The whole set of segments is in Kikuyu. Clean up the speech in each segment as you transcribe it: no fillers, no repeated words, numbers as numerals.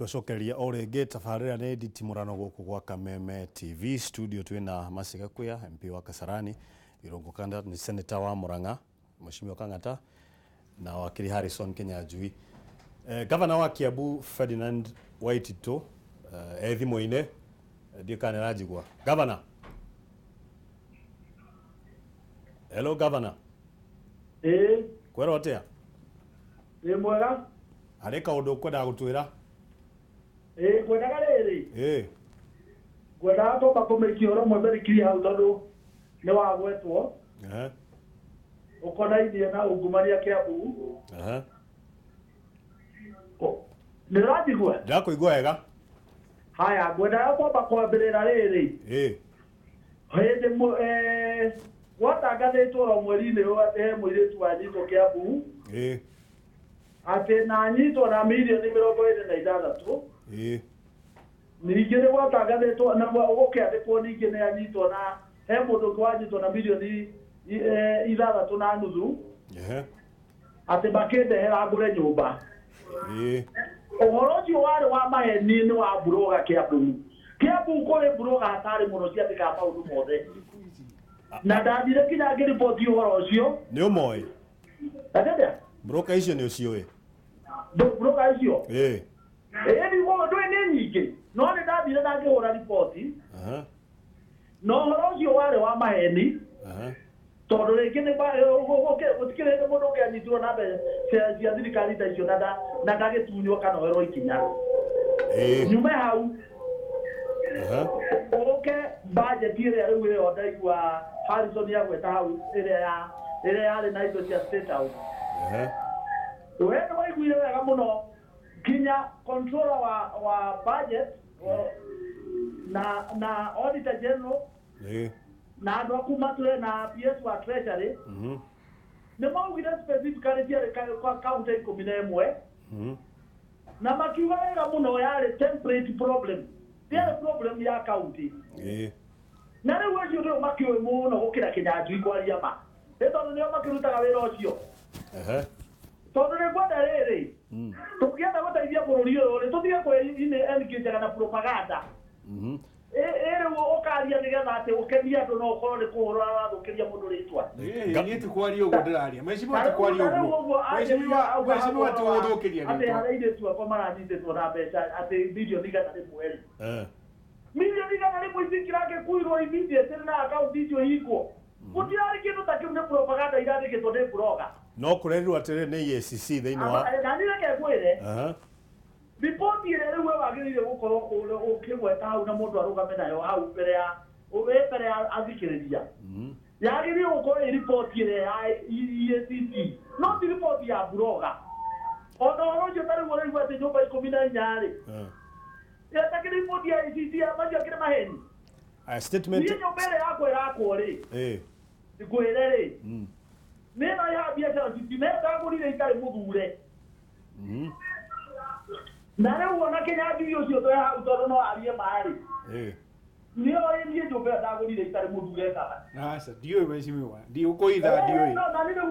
Twacokereria o rĩngĩ tabarĩra nĩ nditimũrano gũkũ gwa Kameme TV studio. Twĩna Mercy Gakuya, MP wa Kasarani, Irũngũ Kanda nĩ senator wa Murang'a, Mheshimiwa Kang'ata, na wakiri Harrison Kinyanjui. Gavana wa Kiambu Ferdinand Waititu e thimũ-inĩ, ndiũ kana nĩ aranjigua. Gavana. Hello, Governor. Ĩĩ. Kwĩrwo atĩa? Ĩ mwega. Harĩ kaũndũ ũkwendaga gũtwĩra? Ĩĩ, ngwendaga rĩrĩ. Ngwendaga kwamba kũmĩkia ũhoro ũmwe very clear hau tondũ nĩ wagwetwo ũkonainie na ungumania Kĩambu. Nĩ ũranjigua? Ndĩrakũigua wega. Haya, ngwendaga kwamba kwambĩrĩra rĩrĩ. Hĩndĩ gwatangathĩtwo oro mweri-inĩ ũyũ atĩ he mũirĩtu wanyitwo Kĩambu, atĩ na anyitwo na mirioni 26. Ningĩ nĩ gwatangathĩtwo na gũkĩandĩkwo ningĩ nĩ anyitwo na he mũndũ ũngĩ wanyitwo na mirioni 6.5, atĩ makĩndehera ngũre nyũmba. Ũhoro ũcio warĩ wa maheni, nĩ wa mburoga Kĩambu. Kĩambu kũrĩ mburoga hatarĩ mũno ciandĩkaga maũndũ mothe, na ndathire nginya ngĩriboti ũhoro ũcio. Nĩ ũmoĩ? Atĩrĩa? Broker icio nĩ ũciũĩ? Mburoga icio? Ĩĩ. Ĩĩ, nĩguo ndũĩ nĩ nyingĩ, no nĩ ndathire na ngĩhũra riboti, na ũhoro ũcio warĩ wa maheni, tondũ rĩngĩ nĩ gũtikĩrĩ hĩndĩ mũndũ ũngĩ anyitirwo na mbeca cia thirikari ta icio na ndagĩtunywo kana oerwo ikinya. Nyume hau, ũke bajeti ĩrĩa rĩu ĩyo ndaigua Harrison agweta hau, ĩrĩa ya ĩrĩa yarĩ na indo cia State House. We nĩ waiguire wega mũno nginya controller wa budget na auditor general na andũ aku matũre na PS wa treasury nĩ maugire specifically ciarĩ kwa kaunti 11, na makiuga wega mũno yarĩ template problem, yarĩ problem ya kaunti. Na rĩu acio nĩo makĩũĩ mũno gũkĩra Kĩnyanjui kwaria ma, nĩ tondũ nĩo makĩrutaga wĩra ũcio. Tondũ nĩ ngwenda rĩrĩ, tũngĩenda gũteithia bũrũri ũyũ rĩ, tũtige kwĩ engage na propaganda. Ĩ rĩu ũkaria nĩgetha atĩ ũkenie andũ, no ũkorwo nĩ kũhũra ũrathũkĩria mũndũ rĩtwa. Niĩ ti kwaria ũguo ndĩraria, mheshimiwa, ti kwaria ũguo, mheshimiwa. Mheshimiwa, ti gũthũkĩria atĩ rĩtwa. Harĩa airĩtu akwa maranyitĩtwo na mbeca atĩ mirioni 100 rĩ, 100,000,000 itingĩrangĩkuirwo immediately na akaunti icio hingwo. Gũtirarĩ kĩndũ ta kĩu, nĩ propaganda irandĩkĩtwo nĩ blogger. No kũrerirwo atĩrĩ nĩ EACC thĩinĩ wa Na niĩ reke ngwĩre, riboti ĩrĩa rĩu we wagĩrĩire gũkorwo ũkĩgweta hau na mũndũ arũgame nayo hau mbere ya wĩ mbere ya athikĩrĩria, yagĩrĩire gũkorwo ĩ riboti ĩrĩa ya EACC, no ti riboti ya blogger. Ona ũhoro ũcio ta rĩu ũraigua atĩ nyũmba 14 rĩ, ĩtakĩrĩ riboti ya EACC, ya macio akĩrĩ maheni. Aya, statement. Niĩ nyũmba ĩrĩa yakwa ĩrakwo rĩ, ngwĩre rĩ, nĩ ĩno ya biacara city, na ĩyo ndagũrire itarĩ mũthure. Na rĩu ona Kĩnyanjui ũcio twĩ hau, tondũ no arie marĩ, nĩoĩ niĩ nyũmba ĩyo ndagũrire itarĩ mũthure kana Aca, ndiũĩ, mheshimiwa, ndigũkũitha, ndiũĩ. No na nĩ rĩu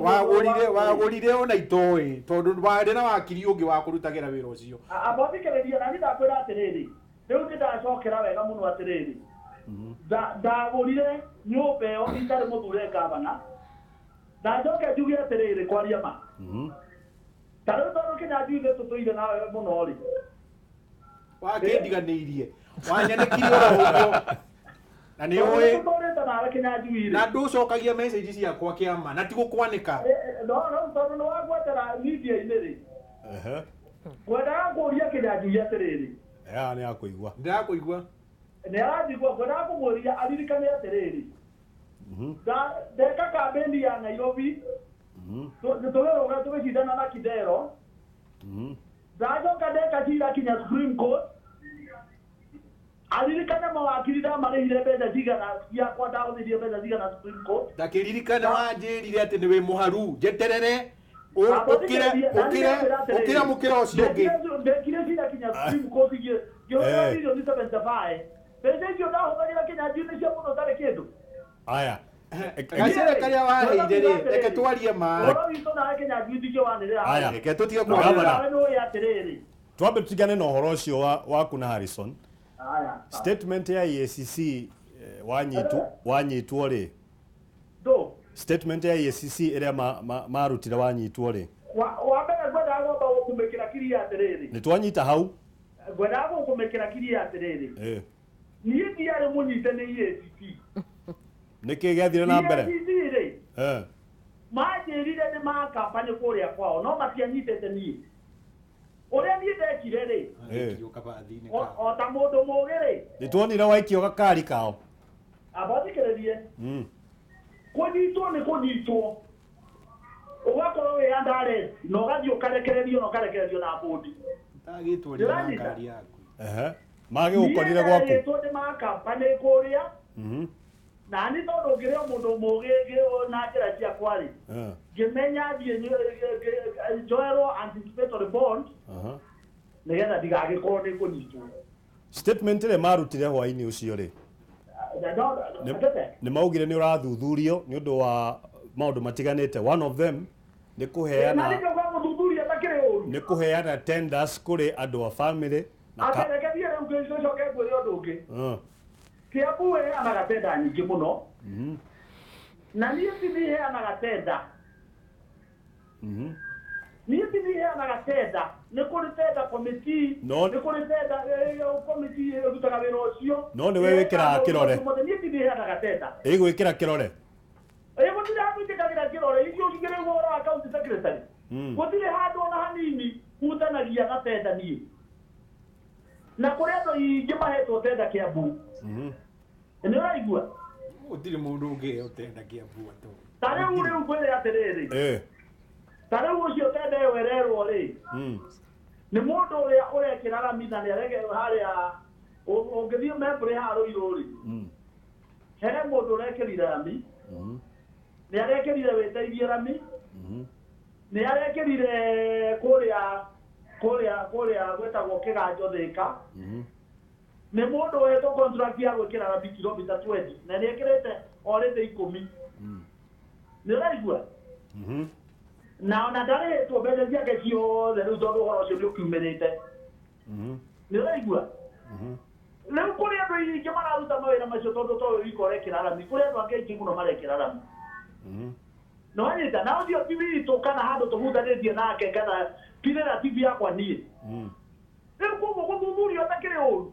Wagũrire, wagũrire ona itoĩ, tondũ warĩ na wakiri ũngĩ wa kũrutagĩra wĩra ũcio. Ambathikĩrĩria, na niĩ ndakwĩra atĩrĩrĩ, rĩu nĩ ndacokera wega mũno atĩrĩrĩ, ndagũrire nyũmba ĩyo itarĩ mũthure gavana. Na njoke njuge atĩrĩrĩ, kwaria ma, ta rĩu tondũ Kĩnyanjui nĩ tũtũire nawe mũno rĩ, Wakĩndiganĩirie, wanyanĩkire oro ũguo na nĩ tondũ ũĩ tũtũrĩte nawe Kĩnyanjui na rĩ, ndũcokagia message ciakwa kĩama na ti gũkwanĩka. No rĩu tondũ nĩ wagwetera media-inĩ rĩ, ngwendaga kũũria Kĩnyanjui atĩrĩrĩ. Ya, nĩ akũigua. Ndĩrakũigua. Nĩ aranjigua. Ngwendaga kũmwĩria aririkane atĩrĩrĩ, ndeka kambĩni ya Nairobi, tũgĩrũga tũgĩcindana na Kidero, ndacoka ndeka cira kinya Supreme Court. Aririkane mawakiri ndamarĩhire mbeca cigana ciakwa, ndahũthĩrire mbeca cigana Supreme Court. Ndakĩririkana wanjĩrire atĩ nĩ wĩ mũharu, njeterere ũkĩre ũkĩre ũkĩre mũkĩra ũcio ũngĩ. Ndekire cira kinya Supreme Court, ngĩhũthĩra mirioni 75. Mbeca icio ndahũthagĩra Kĩnyanjui-inĩ cia mũndũ ũtarĩ kĩndũ. Aya. Gacere karĩa waheire rĩ, reke twarie ma. Ũhoro witũ nawe Kĩnyanjui ndingĩwanĩrĩra. Aya. Reke tũtige Gavana. kwanĩrĩra. Nawe nĩ ũĩ atĩrĩrĩ, Twambe tutigane na ũhoro ũcio waku na Harrison. Statement ya EACC wanyitwo rĩ. Statement ya EACC ĩrĩa marutire wanyitwo rĩ. Wa mbere ngwendaga kwamba gũkũmĩkĩra kiria atĩrĩrĩ. Nĩ twanyita hau. Ngwendaga gũkũmĩkĩra kiria atĩrĩrĩ. Niĩ ndiarĩ mũnyite nĩ EACC. Nĩkĩ gĩathire na mbere? EACC rĩ. Manjĩrire nĩ ma kampani kũrĩa kwao no matianyitĩte niĩ. Ũrĩa niĩ ndekire rĩ. O ta mũndũ mũũgĩ rĩ. Nĩ tuonire waikio gakari kao. Amba thikĩrĩrie. Kũnyitwo nĩ kũnyitwo. Ũgakorwo wĩ under arrest na ũgathiĩ ũkarekererio na ũkarekererio na bũndi. Ndagĩtwarire na ngari yaku. Magĩgũkorire gwaku. Niĩ nĩ ma kampani kũrĩa. Na nĩ tondũ ngĩrĩ o mũndũ mũũgĩ na njĩra ciakwa rĩ. Ngĩmenya thiĩ njoerwo anticipatory bond nĩgetha ndigagĩkorwo nĩ kũnyitwo. Statement ĩrĩa marutire hwaĩ-inĩ ũcio rĩ. Nĩ maugire nĩ ũrathuthurio nĩ ũndũ wa maũndũ matiganĩte. One of them nĩ kũheana nĩ kũheana tenders kũrĩ andũ a family. Reke thiĩ rĩu ngĩcoke ngwĩre ũndũ ũngĩ. Kiambu ĩheanaga tenda nyingĩ mũno. Na niĩ ti niĩ heanaga tenda. Niĩ ti niĩ heanaga tenda. Nĩ kũrĩ tenda committee, nĩ kũrĩ tenda committee ĩrutaga wĩra ũcio. No nĩwe wĩkĩraga kĩrore. Niĩ ti niĩ heanaga tenda. Ĩgwĩkĩra kĩrore. Gũtirĩ handũ njĩkagĩra kĩrore. Ithuĩ ũngĩrĩ ũhoro wa county secretary. Gũtirĩ handũ ona hanini hutanagia na tenda niĩ. Na kũrĩ andũ aingĩ mahetwo tenda Kiambu. Nĩ ũraigua? Gũtirĩ mũndũ ũngĩheo tenda Kiambu atũ. Ta rĩu ngwĩre atĩrĩrĩ. Ta rĩu ũcio tenda ĩyo ĩrerwo rĩ. Nĩ mũndũ ũrĩa ũrekĩra rami na nĩ harĩa ũngĩthiĩ Membry haha Rũirũ rĩ. He mũndũ ũrekĩrire rami. Nĩ arekĩrire wĩteithie rami. Nĩ arekĩrire kũrĩa gwĩtagwo Kĩganjo Thĩka. Nĩ mũndũ ũhetwo contract ya gwĩkĩra rami kilomita 20 na nĩ ekĩrĩte already 10. Nĩ ũraigua? Na ona ndarĩhĩtwo mbeca ciake ciothe rĩu tondũ ũhoro ũcio nĩ ũkiumĩrĩte. Nĩ ũraigua? Rĩu kũrĩ andũ aingĩ mararuta mawĩra macio tondũ to ũyũ wika ũrekĩra rami, kũrĩ andũ angĩ aingĩ mũno marekĩra rami. No wanyita na ũcio ti witũ kana handũ tũhutanĩtie nake kana ti relative yakwa niĩ. Rĩu koguo gũthuthurio ũtakĩrĩ ũru.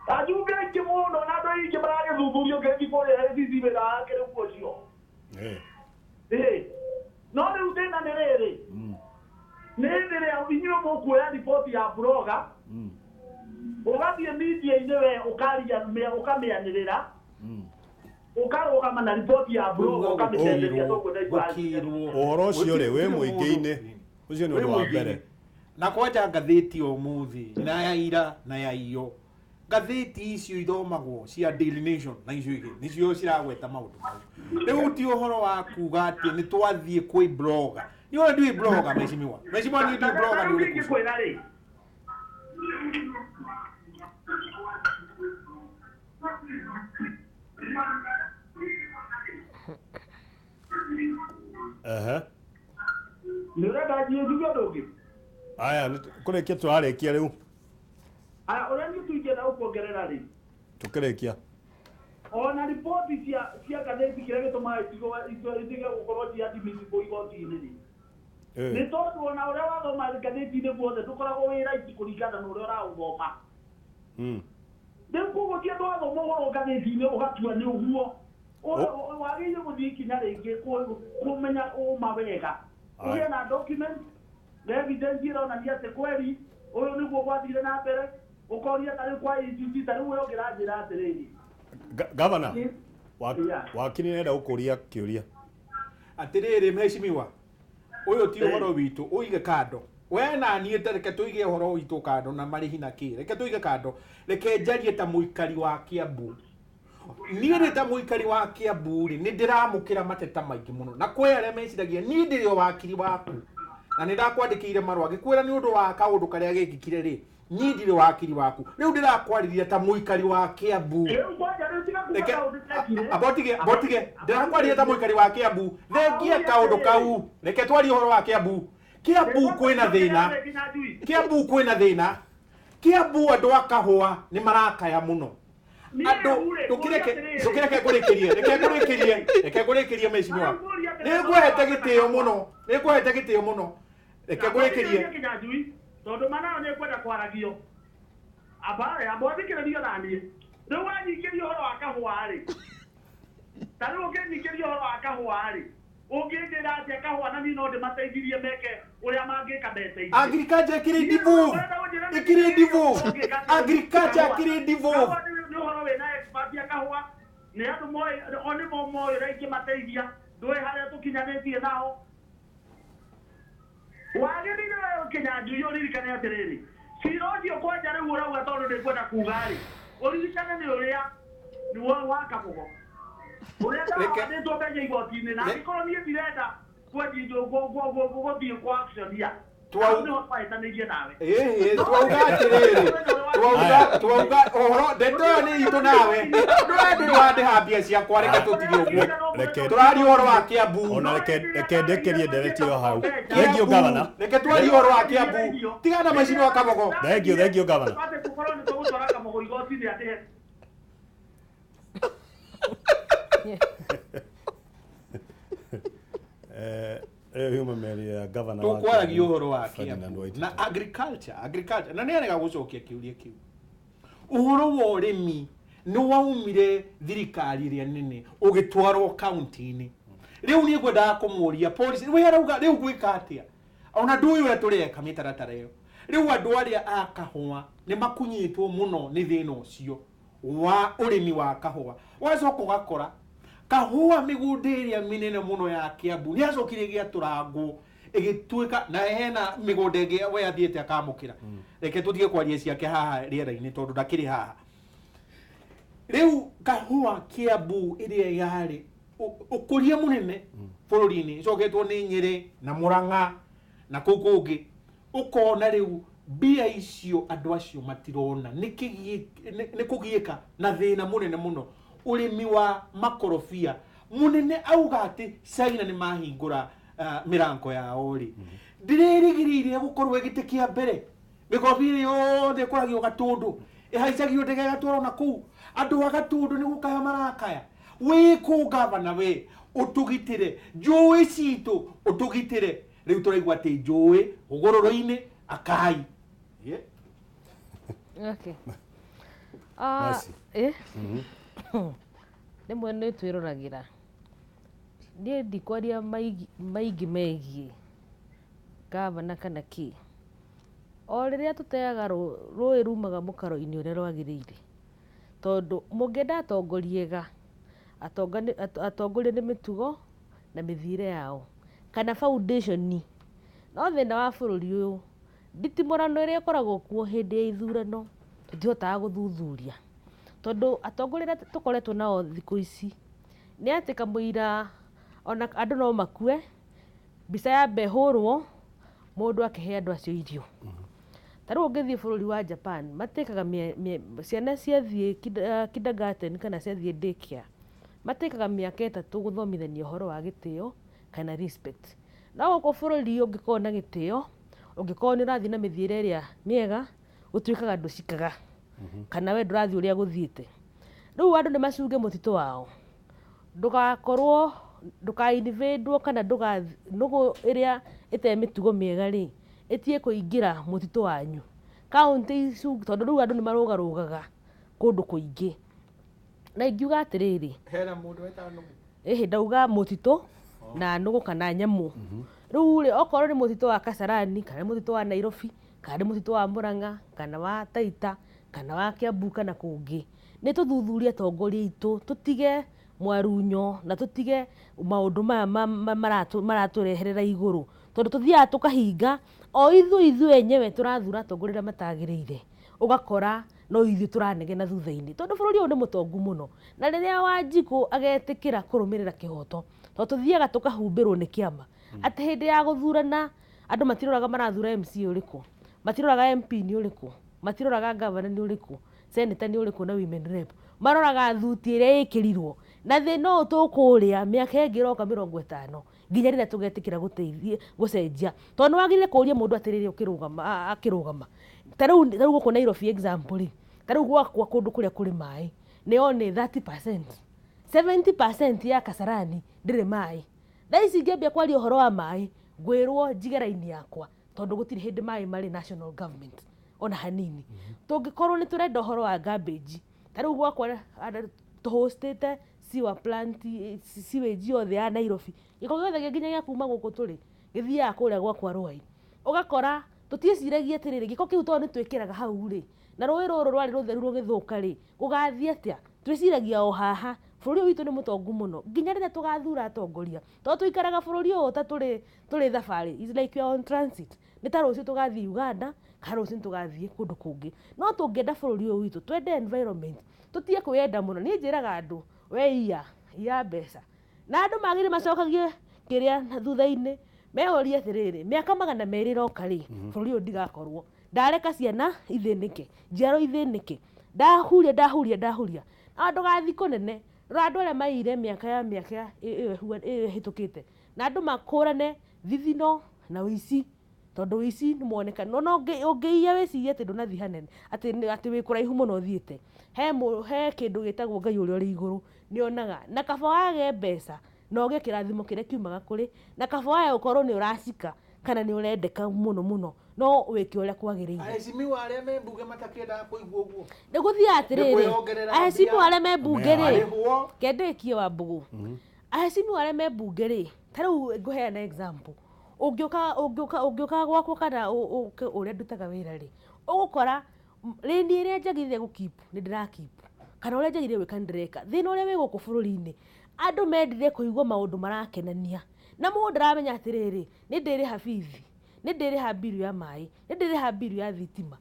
Ajumbe aingĩ mũno na andũ aingĩ maragĩthuthurio ngĩthiĩ kũrĩa ACC wĩra wake rĩu ũcio. No rĩu thĩna nĩ rĩrĩ. Nĩ hĩndĩ ĩrĩa inyuĩ mũkuoya riboti ya blogger ũgathiĩ media-inĩ we ũkaria ũkamĩanĩrĩra ũkarũgama na riboti ya blogger ũkamĩcenjeria tũkwenda. Ũhoro ũcio rĩ wĩ mũingĩ-inĩ ũcio nĩ ũndũ wa mbere. Na kwanja ngathĩti ũmũthĩ na ya ira na ya iyo ngathĩti icio ithomagwo cia Daily Nation na icio ingĩ nĩcio ciragweta maũndũ mau. Rĩu ti ũhoro wa kuga atĩ nĩ twathiĩ kwĩ blogger. Nĩ ũrĩa ndiũĩ blogger mheshimiwa. Mheshimiwa niĩ ndiũĩ blogger nĩ ũrĩkũ. Nĩ ũrenda njuge ũndũ ũngĩ? Aya, kũrĩkia tũrarĩkia rĩu. Aya, ũrĩa niĩ tũingĩenda gũkuongerera rĩ. Tũkĩrĩkia. Ona riboti cia ngathĩti kĩrĩa gĩtũmaga itige gũkorwo ci admissible igoti-inĩ rĩ. Nĩ tondũ ona ũrĩa wathoma ngathĩti-inĩ guothe ndũkoragwo wĩ right kũringana na ũrĩa ũraũthoma. Rĩu koguo ti andũ wathoma ũhoro ngathĩti-inĩ ũgatua nĩ ũguo. Wagĩrĩire gũthiĩ ikinya rĩngĩ kũmenya ũma wega. Ũgĩe na document na evidence ĩronania atĩ kweri ũyũ nĩguo gwathire na mbere. Ũkoria ta rĩu kwa ACC ta rĩu we ũngĩranjĩra atĩrĩrĩ. Governor, wakiri nĩarenda gũkũria kĩũria. Atĩrĩrĩ mheshimiwa, ũyũ ti ũhoro witũ ũige kando. We na niĩ ta reke tũige ũhoro witũ kando na marĩhi na kĩ. Reke tũige kando. Reke njarie ta mũikari wa Kiambu. Niĩ ndĩ ta mũikari wa Kiambu rĩ nĩ ndĩramũkĩra mateta maingĩ mũno. Na kwĩ arĩa meciragia niĩ ndĩrĩ o wakiri waku. Na nĩ ndakwandĩkĩire marũa ngĩkwĩra nĩ ũndũ wa kaũndũ karĩa gekĩkire rĩ niĩ ndirĩ wakiri waku. Rĩu ndĩrakwarĩria ta mũikari wa Kiambu. Abotige ndĩrakwarĩria ta mũikari wa Kiambu. Thengia kaũndũ kau. Reke twarie ũhoro wa Kiambu. Kiambu kwĩna thĩna. Kiambu kwĩna thĩna. Kiambu andũ a kahũa nĩ marakaya mũno. Andũ ndũkĩreke ndũkĩreke ngũrĩkĩrie, reke ngũrĩkĩrie, reke ngũrĩkĩrie mheshimiwa. Nĩ ngwehete gĩtĩo mũno, nĩ ngwehete gĩtĩo mũno. Reke ngũrĩkĩrie. Kinyanjui tondũ manao nĩ ngwenda kwaragio amba amba thikĩrĩrio naniĩ rĩu wanyingĩria ũhoro wa kahũa rĩ ta rĩu ũngĩnyingĩria ũhoro wa kahũa rĩ ũngĩnjĩra atĩa kahũa na niĩ no ndĩmateithirie meke ũrĩa mangĩka meteithie. Agriculture ĩkĩrĩ devolve. Ĩkĩrĩ devolve. Agriculture ĩkĩrĩ devolve. Nĩ ũhoro wĩna expert ya kahũa nĩ andũ moĩ o nĩ mo moĩ ũrĩa ingĩmateithia ndũĩ harĩa tũkinyanĩtie nao. Wagĩrĩire we Kinyanjui ũririkane atĩrĩrĩ cira ũcio kwanja rĩu ũrauga tondũ nĩngwenda kuga rĩ ũririkane nĩ ũrĩa nĩ wa Kabogo ũrĩa ndahandĩtwo mbeca igoti-inĩ na angĩkorwo niĩ ndirenda gũthiĩ kwa auctionia nĩho twahĩtanĩirie nawe. Ĩĩ twauga atĩrĩrĩ twauga ũhoro ndeto ĩyo nĩ itũ nawe ndũĩ ndũrĩ wandĩha mbia ciakwa reke tũtige ũguo tũraria ũhoro wa Kiambu. Ona reke ndekerie ndereti ĩyo hau. Thank you governor. Reke twarie ũhoro wa Kiambu tigana na mheshimiwa Kabogo. Thank you, thank you governor. Tũkorwo nĩ tũgũtwara Kabogo igoti-inĩ atĩhe. Ĩyo yuma meri ya governor wa Tũkwaragia ũhoro wa Ferdinand Kiambu Waititi. na agriculture na nĩ arega gũcokia kĩũria kĩu. Ũhoro wa ũrĩmi nĩ waumire thirikari ĩrĩa nene ũgĩtwarwo kaunti-inĩ. Rĩu niĩ ngwendaga kũmũria policy we arauga rĩu gwĩka atĩa ona ndũĩ ũrĩa tũreka mĩtaratara ĩyo. Rĩu andũ arĩa a kahũa nĩ makunyĩtwo mũno nĩ thĩna ũcio wa ũrĩmi wa kahũa. Wacoka ũgakora kahũa mĩgũnda ĩrĩa mĩnene mũno ya Kiambu nĩ yacokire ĩgĩatũrangwo ĩgĩtuĩka na hena mĩgũnda ĩngĩ we athiĩte akamũkĩra. Reke tũtige kwaria ciake haha rĩera-inĩ tondũ ndakĩrĩ haha. Rĩu kahũa Kiambu ĩrĩa yarĩ ũkũria mũnene bũrũri-inĩ ĩcoketwo nĩ Nyĩrĩ na Mũrang'a na kũu kũngĩ ũkona rĩu mbia icio andũ acio matirona nĩ kũgiĩka na thĩna mũnene mũno. Ũrĩmi wa makorobia mũnene auga atĩ China nĩ mahingũra mĩrango yao rĩ ndĩrerĩgĩrĩire gũkorwo gĩtĩ kĩa mbere mĩkorobia ĩrĩa yothe ĩkũragio Gatũndũ ĩhaicagio ndege ĩgatwarwo na kũu andũ a Gatũndũ nĩ gũkaya marakaya. Wĩ kũ gavana we ũtũgitĩre njũĩ citũ ũtũgitĩre. Rĩu tũraigua atĩ njũĩ hũgũrũrũ-inĩ akai. Okay. Rĩmwe nĩ twĩroragĩra niĩ ndikwaria maingĩ megiĩ gavana kana kĩ o rĩrĩa tũteaga rũĩ rumaga mũkaro-inĩ ũrĩa rwagĩrĩire tondũ mũngĩenda atongoria ega atongoria nĩ mĩtugo na mĩthiĩre yao kana foundation. No thĩna wa bũrũri ũyũ nditimũrano ĩrĩa ĩkoragwo kuo hĩndĩ ya ithurano tũtihotaga gũthuthuria tondũ atongoria arĩa tũkoretwo nao thikũ ici nĩ atĩ kamũira ona andũ no makue mbica yambe ĩhũrwo mũndũ akĩhe andũ acio irio. Ta rĩu ũngĩthiĩ bũrũri wa Japan matĩkaga ciana ciathiĩ kindergarten kana ciathiĩ daycare matĩkaga mĩaka 3 gũthomithania ũhoro wa gĩtĩo kana respect. No gũkũ bũrũri ũngĩkorwo na gĩtĩo ũngĩkorwo nĩ ũrathiĩ na mĩthiĩre ĩrĩa mĩega gũtuĩkaga ndũcikaga kana we ndũrathiĩ ũrĩa gũthiĩte. Rĩu andũ nĩ macunge mũtitũ wao ndũgakorwo ndũka-invadwo kana nũgũ ĩrĩa ĩtarĩ mĩtugo mĩega rĩ ĩtige kũingĩra mũtitũ wanyu kaunti icu tondũ rĩu andũ nĩ marũgarũgaga kũndũ kũingĩ. Na ingiuga atĩrĩrĩ hena mũndũ wetaga nũgũ ĩhĩ ndauga mũtitũ na nũgũ kana nyamũ. Rĩu rĩ okorwo nĩ mũtitũ wa Kasarani kana nĩ mũtitũ wa Nairobi kana nĩ mũtitũ wa Murang'a kana wa Taita kana wa Kiambu kana kũngĩ nĩ tũthuthurie atongoria aitũ tũtige mwarunyo na tũtige maũndũ maya maratũreherera igũrũ tondũ tũthiaga tũkahinga o ithuĩ enyewe tũrathura atongoria arĩa matagĩrĩire ũgakora no ithuĩ tũranegena thutha-inĩ tondũ bũrũri ũyũ nĩ mũtongu mũno na rĩrĩa Wanjikũ agetĩkĩra kũrũmĩrĩra kĩhoto tondũ tũthiaga tũkahumbĩrwo nĩ kĩama atĩ hĩndĩ ya gũthurana andũ matiroraga marathura MC ũrĩkũ matiroraga MP nĩ ũrĩkũ matiroraga gavana nĩ ũrĩkũ senator nĩ ũrĩkũ na women rep maroraga thuti ĩrĩa ĩkĩrirwo na thĩna ũyũ tũkũrĩa mĩaka ĩngĩ ĩroka 50 Nginya rĩrĩa tũgetĩkĩra gũteithia gũcenjia, tondũ nĩ wagĩrĩire kũũria mũndũ atĩrĩrĩ ũkĩrũgama akĩrũgama. Ta rĩu gũkũ Nairobi example rĩ, ta rĩu gwakwa kũndũ kũrĩa kũrĩ maĩ nĩ only 30%, 70% ya Kasarani ndĩrĩ maĩ. Thaa ici ingĩambia kwaria ũhoro wa maĩ ngwĩrwo njige raini yakwa, tondũ gũtirĩ hĩndĩ maĩ marĩ national government ona hanini. Tũngĩkorwo nĩ tũrenda ũhoro wa garbage, ta rĩu gwakwa tũhostĩte sewer plant, sewage yothe ya Nairobi, gĩko gĩothe nginya gĩa kuma gũkũ tũrĩ gĩthiaga kũrĩa gwakwa Rwai. Ũgakora tũtiĩciragia atĩrĩrĩ, gĩko kĩu tondũ nĩ twĩkĩraga hau rĩ, na rũĩ rũrũ rwarĩ rũtheru rũgĩthũka rĩ, gũgathiĩ atĩa? Twĩciragia o haha. Bũrũri ũyũ witũ nĩ mũtongu mũno, nginya rĩrĩa tũgathura atongoria, tondũ tũikaraga bũrũri ũyũ ta tũrĩ thabarĩ, it's like we are on transit. Nĩ ta rũciũ tũgathiĩ Uganda kana rũciũ nĩ tũgathiĩ kũndũ kũngĩ. No tũngĩenda bũrũri ũyũ witũ, twende environment, tũtige kwĩyenda mũno. Niĩ njĩraga andũ, we iya iya mbeca, na andũ magĩrĩire macokagie kĩrĩa thutha-inĩ, meorie atĩrĩrĩ, mĩaka 200 ĩroka rĩ, bũrũri ũyũ ndigakorwo ndareka ciana ithĩnĩke, njiaro ithĩnĩke, ndahuria ndahuria ndahuria, na ndũgathiĩ kũnene. Rora andũ arĩa maiyire mĩaka ya mĩaka ĩyo ĩhĩtũkĩte, na andũ makũrane thithino na ũici, tondũ ũici nĩ muonekani. No ũngĩiya wĩcirie atĩ ndũnathiĩ hanene, atĩ wĩ kũraihu mũno ũthiĩte, he kĩndũ gĩtagwo Ngai ũrĩa ũrĩ igũrũ nĩonaga. Na kaba wage mbeca na ũgĩe kĩrathimo kĩrĩa kiumaga kũrĩ, na kaba wage gũkorwo nĩ ũracika kana nĩ ũrendeka mũno mũno, no wĩke ũrĩa kwagĩrĩire. Aheshimiwa arĩa me mbunge matakĩendaga kũigua ũguo. Nĩ gũthiaga atĩrĩrĩ, aheshimiwa arĩa me mbunge rĩ, kendĩkie wa Mbũgũ, aheshimiwa arĩa me mbunge rĩ, ta rĩu ngũheana example, ũngĩũka gwakwa kana ũke ũrĩa ndutaga wĩra rĩ, ũgũkora rĩni ĩrĩa njagĩrĩire gũkeep nĩ ndĩrakeep, kana ũrĩa njagĩrĩire gwĩka nĩ ndĩreka. Thĩna ũrĩa wĩ gũkũ bũrũri-inĩ, andũ mendire kũigua maũndũ marakenania, na mũndũ ndaramenya atĩrĩrĩ, nĩ ndĩrĩha bithi, nĩ ndĩrĩha mbiru ya maĩ, nĩ ndĩrĩha mbiru ya thitima,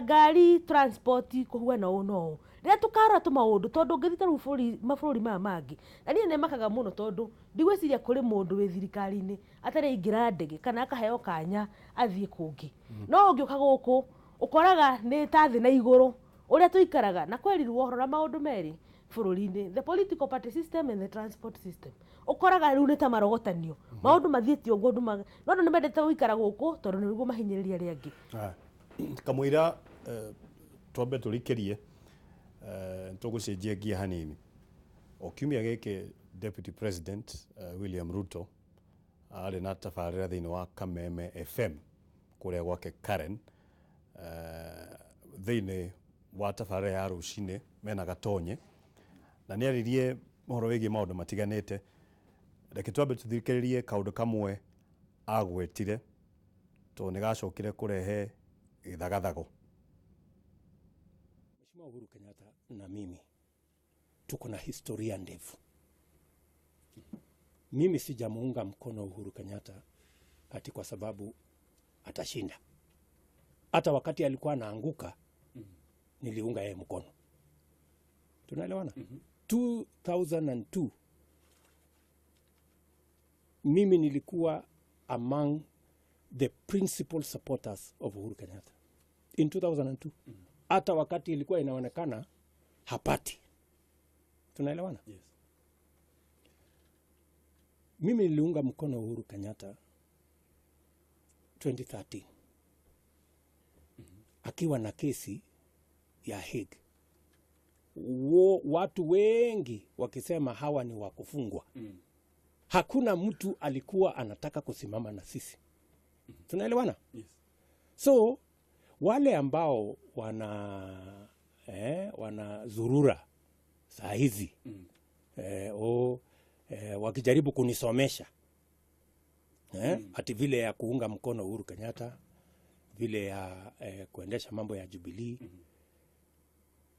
ngari transport kũhuana ũũ na ũũ. Rĩrĩa tũkarora tũmaũndũ, tondũ ũngĩthiĩ ta rĩu mabũrũri maya mangĩ, na niĩ nĩmakaga mũno tondũ ndigwĩciria kũrĩ mũndũ wĩ thirikari-inĩ atarĩ aingĩra ndege kana akaheo kanya athiĩ kũngĩ. No ũngĩũka gũkũ ũkoraga nĩ ta thĩ na igũrũ ũrĩa tũikaraga, na kwerirwo rora maũndũ merĩ bũrũri-inĩ, the political party system and the transport system. Ũkoraga rĩu nĩ ta marogotanio, maũndũ mathiĩte ũguo, no andũ nĩ mendete gũikara gũkũ tondũ nĩguo mahinyĩrĩria arĩa angĩ. Kamũira twambe tũrikĩrie, tũgũcenjia ngia hanini. O kiumia gĩkĩ Deputy President William Ruto arĩ na tabarĩra thĩinĩ wa Kameme FM kũrĩa gwake Karen, thĩinĩ wa tabarĩra ya rũcinĩ mena Gatonye, na nĩ aririe ũhoro wĩgiĩ maũndũ matiganĩte. Reke twambe tũthikĩrĩrie kaũndũ kamwe agwetire, tondũ nĩ gacokire kũrehe gĩthagathago. Mheshimiwa Uhuru Kenyatta na mimi tuko na historia ndefu. Mimi sijamuunga mkono Uhuru Kenyatta ati kwa sababu atashinda. Hata wakati alikuwa anaanguka niliunga yeye mkono. Tunaelewana? 2002 mimi nilikuwa among the principal supporters of Uhuru Kenyatta in 2002. Hata wakati ilikuwa inaonekana hapati. Tunaelewana? Yes. Mimi niliunga mkono Uhuru Kenyatta 2013. Akiwa na kesi ya Hague. Watu wengi wakisema hawa ni wakufungwa. Hakuna mtu alikuwa anataka kusimama na sisi. Tunaelewana? Yes. So wale ambao wana zurura saa hizi wakijaribu kunisomesha ati vile ya kuunga mkono Uhuru Kenyatta, vile ya kuendesha mambo ya Jubilee,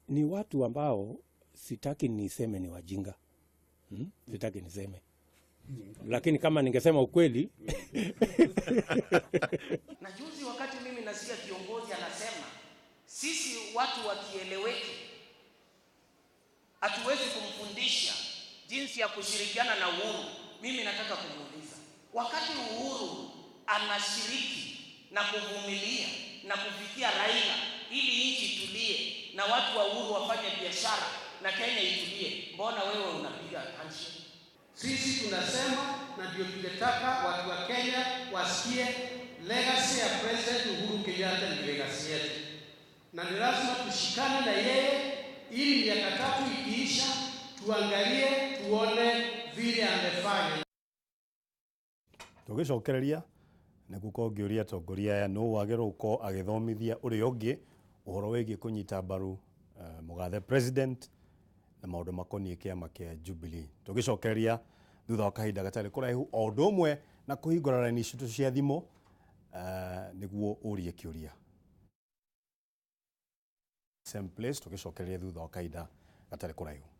ni watu ambao sitaki niseme ni wajinga. Sitaki niseme. Lakini kama ningesema ukweli. Na juzi wakati mimi nasikia kiongozi anasema sisi watu wakieleweke hatuwezi kumfundisha jinsi ya kushirikiana na Uhuru, mimi nataka kumuuliza, wakati Uhuru anashiriki na kuvumilia na kufikia Raila ili nchi itulie na watu wa Uhuru wafanye biashara na Kenya itulie, mbona wewe unapiga handshake? Sisi tunasema na ndio tungetaka watu wa Kenya wasikie legacy ya President Uhuru Kenyatta ni legacy yetu, na ni lazima tushikane na yeye ili miaka 3 ikiisha tuangalie tuone vile amefanya. Tũgĩcokereria nĩ gũkorwo ngĩũria atongoria aya nũ wagĩrĩirwo gũkorwo agĩthomithia ũrĩa ũngĩ ũhoro wĩgiĩ kũnyita mbaru mũgathe president na maũndũ makoniĩ kĩama kĩa Jubilee. Tũgĩcokereria thutha wa kahinda gatarĩ kũraihu o ũndũ ũmwe na kũhingũra raini citũ cia thimũ nĩguo ũrie kĩũria. Same place tũgĩcokereria thutha wa kahinda gatarĩ kũraihu.